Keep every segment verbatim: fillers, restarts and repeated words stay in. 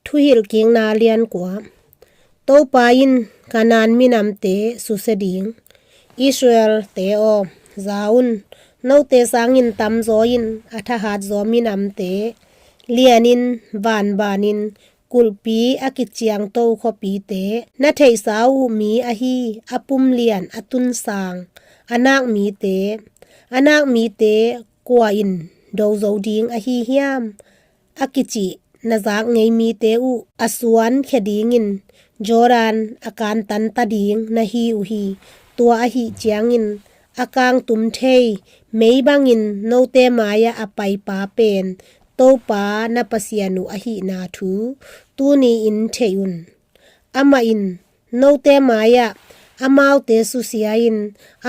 Thuhilhkikna lian kua. Topa in Kanaan minamte susia ding. Israelte aw, za un. Note sangin tamzaw in a thahatzaw minamte, lianin vanbanin kulhpi a kiciangto khuapite, na theihsa uh mi ahi a pumlian a tunsang a nak mite, a nak mite kua in do zo ding ahi hiam? A kicih na zak ngei mite uh a suankhia dingin Jordan a kantan ta ding na hi uh hi. Tua ahi ciangin a kangtum thei mei bangin note mai-ah a paipa pen Topa na Pasian uh ahihna thu tuni-in thei un. Amah in note mai-ah amaute susia in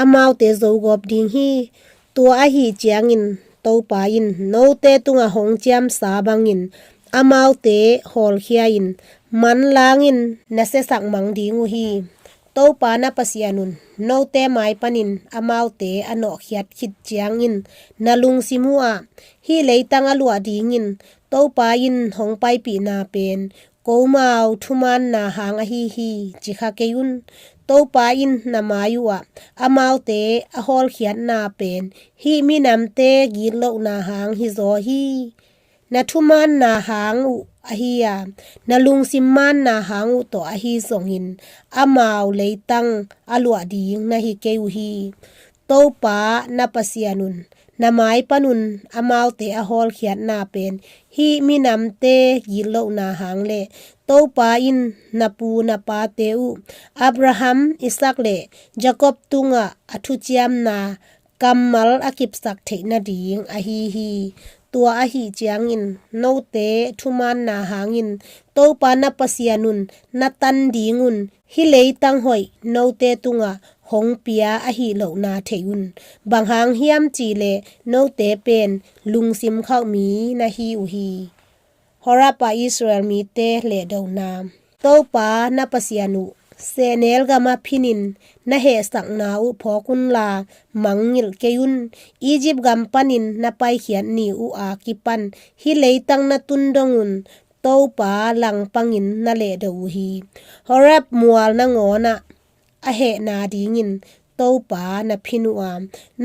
amaute zogawp ding hi. Tua ahi ciangin Topa in note tungah hong ciamsa bangin amaute hawlkhia in manlangin na siasak mang ding uh hi. Topa na Pasian un note mai panin amaute a nawhkhiat khit ciangin na lungsim uh ah, hih leitang a luah dingin Topa in hong paipihna pen komau thumaanna hang ahi hi, ci kha kei un. Topa in na mai uh ah amaute a hawlkhiatna pen hih minamte gitlohna hang hizaw hi. Na thumaanna hang uh ahi a, na lungsim maanna hang uh tawh ahi zongin amau leitang a luah ding na hi kei uh hi. Topa na Pasian un na mai panun amaute a hawlkhiatna pen hih minamte gitlohna hang le Topa in na pu na pate uh Abraham, Isak le Jakob tungah a thuciamna kammal a kipsak theih nading ahi hi. Tua ahi ciangin note thumaanna hangin Topa na Pasian un na tan ding un. Hih leitang hoih note tungah hong pia ahi lohna thei un. Bang hang hiam cihleh note pen lungsim khauh mi na hi uh hi. Horeb ah Israel mite lehdona. Topa na Pasian uh sehnel gamah phinin na hehsakna uh phawk unla mangngilh kei un. Egypt gam panin na paikhiat ni uh a kipan hih leitang na tun dong un Topa langpangin na lehdo uh hi. Horeb mual nangawnah a hehna dingin Topa na phin uh a,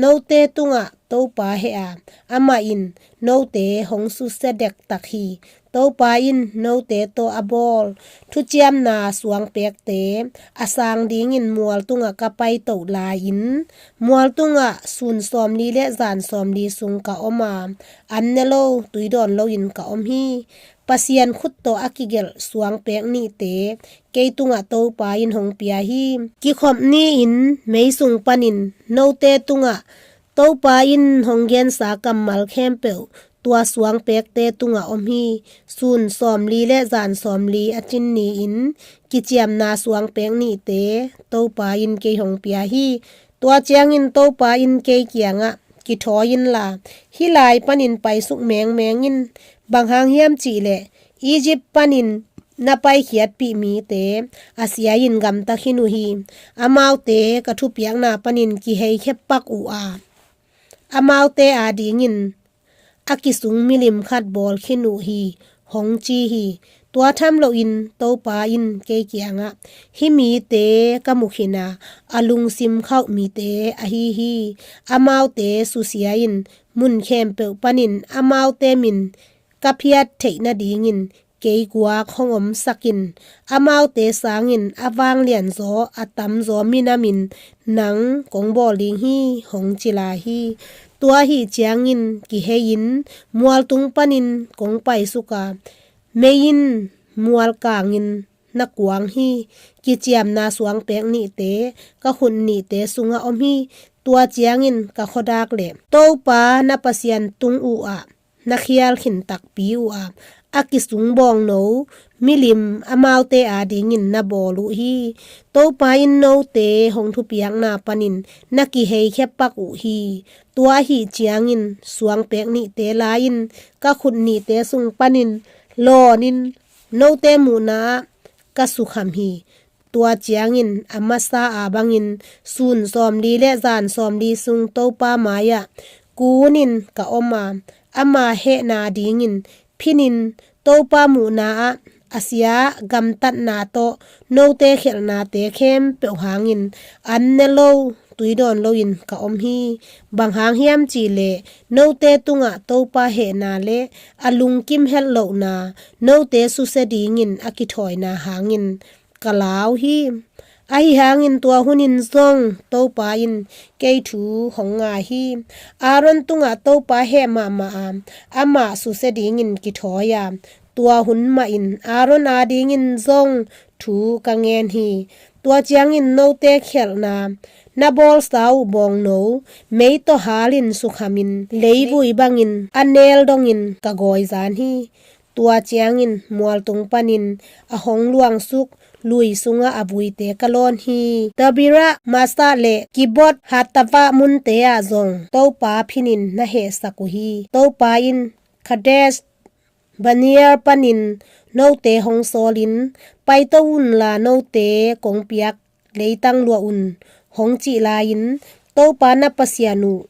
note tungah Topa heh a, amah in note hong susia dektak hi. Topa in note tawh a bawl thuciamna suangpekte a sang dingin mual tungah ka paito lai-in, mual tungah sun sawmli le zan sawmli sung ka om a, an ne lo, tui dawn loin ka om hi. Pasian khut tawh a kigelh suangpek nihte kei tungah Topa in hong pia hi. Kikhop ni-in mei sung panin note tungah Topa in hong gensa kammal khempeuh tua suangpekte tungah om hi. Sun sawmli le zan sawmli a cin ni-in kiciamna suangpek nihte Topa in kei hong pia hi. Tua ciangin Topa in kei kiangah, kithawi inla, hih lai panin paisuk mengmeng in. Bang hang hiam cihleh Egypt panin na paikhiatpih mite a sia-in gamta khin uh hi. Amaute ka thupiakna panin kiheikhia pak uh a, amaute adingin a kisung milim khat bawl khin uh hi, hong ci hi. Tua tham loin Topa in kei kiangah, hih mite ka mu khin a, a lungsim khauh mite ahi hi. Amaute susia in mun khempeuh panin amaute min ka phiat theih nadingin kei guak hong omsak in. Amaute sangin a vanglianzaw a tamzaw minamin nang kong bawl ding hi, hong ci lai hi. Tua ahi ciangin kihei-in mualtung panin kong paisuk a, mei in mual kangin na kuang hi. Kiciamna suangpek nihte ka khut nihte sungah om hi. Tua ciangin ka khuadak le Topa na Pasian tung uh ah na khial khin takpi uh a, a kisung bawngno milim amaute adingin na bawl uh hi. Topa in note hong thupiakna panin na kiheikhia pak uh hi. Tua ahi ciangin suangpek nihte lai-in ka khut nihte sung panin lawnin note muhna ah ka sukham hi. Tua ciangin a masa a bangin sun sawmli le zan sawmli sung Topa mai-ah kunin ka om a, ama hehna dingin phinin Topa muhna ah a sia gamtatna tawh note khialhnate khempeuh hangin an ne lo, tui dawn loin ka om hi. Bang hang hiam cihleh note tungah Topa hehna le a lungkim hetlohna, note susia dingin a kithawina hangin ka lau hi. Ahi hangin tua hunin zong Topa in kei thu hong ngai hi. Aaron tungah Topa heh mahmah a, amah susia dingin kithawi a, tua hun mahin Aaron adingin zong thu ka ngen hi. Tua ciangin note khialhna, na bawlsa uh bawngno mei tawh halin sukhamin leivui bangin a nel dongin ka gawizan hi. Tua ciangin mualtung panin a hong luangsuk lui sungah a vuite ka lawn hi. Tabera, Masa le Kibroth Hattaavah munte ah zong Topa phinin na hehsak uh hi. Topa in Kadesh Barnea panin note hong sawlin, paito unla note kong piak leitang luah un, hong cih lai-in, Topa na Pasian uh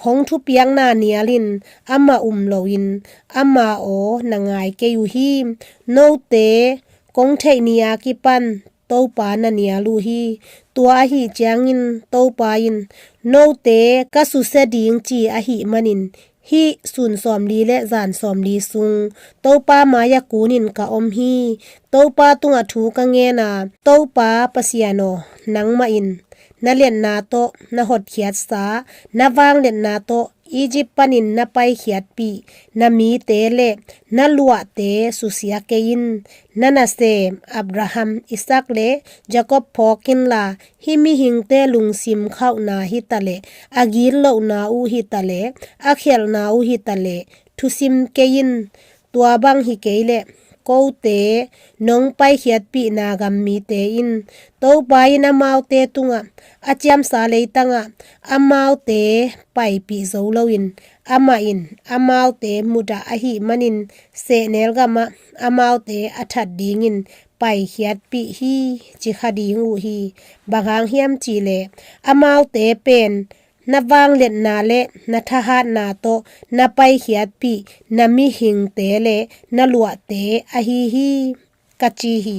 hong thupiakna nialin amah um loin ama aw na ngai kei uh hi. Note kong theih ni a kipan Topa na nial uh hi. Tua ahih ciangin Topa in note ka susia ding ci ahih manin hih sun sawmli le zan sawmli sung Topa mai-ah kunin ka om hi. Topa tungah thu ka ngen a, Topa Pasian aw, nangmah in na liatna tawh na hotkhiatsa, na vangliatna tawh Egypt panin na paikhiatpih na mite le na luahte susia kei in. Na nasem Abraham, Isaac le Jacob phawk inla, hih mihingte lungsim khauhna hi taleh, a gitlohna uh hi taleh, a khialhna uh hi taleh thusim kei in. Tua bang hi kei leh kote nong paikhiatpihna gam mite in Topa in amaute tungah a ciamsa leitangah amaute paipih zo loin, amah in amaute mudah ahih manin sehnel gamah amaute a that dingin paikhiatpih hi, ci kha ding uh hi. Bang hang hiam cihleh amaute pen na vangliatna le na thahatna tawh na paikhiatpih na mihingte le na luahte ahi hi, ka ci hi.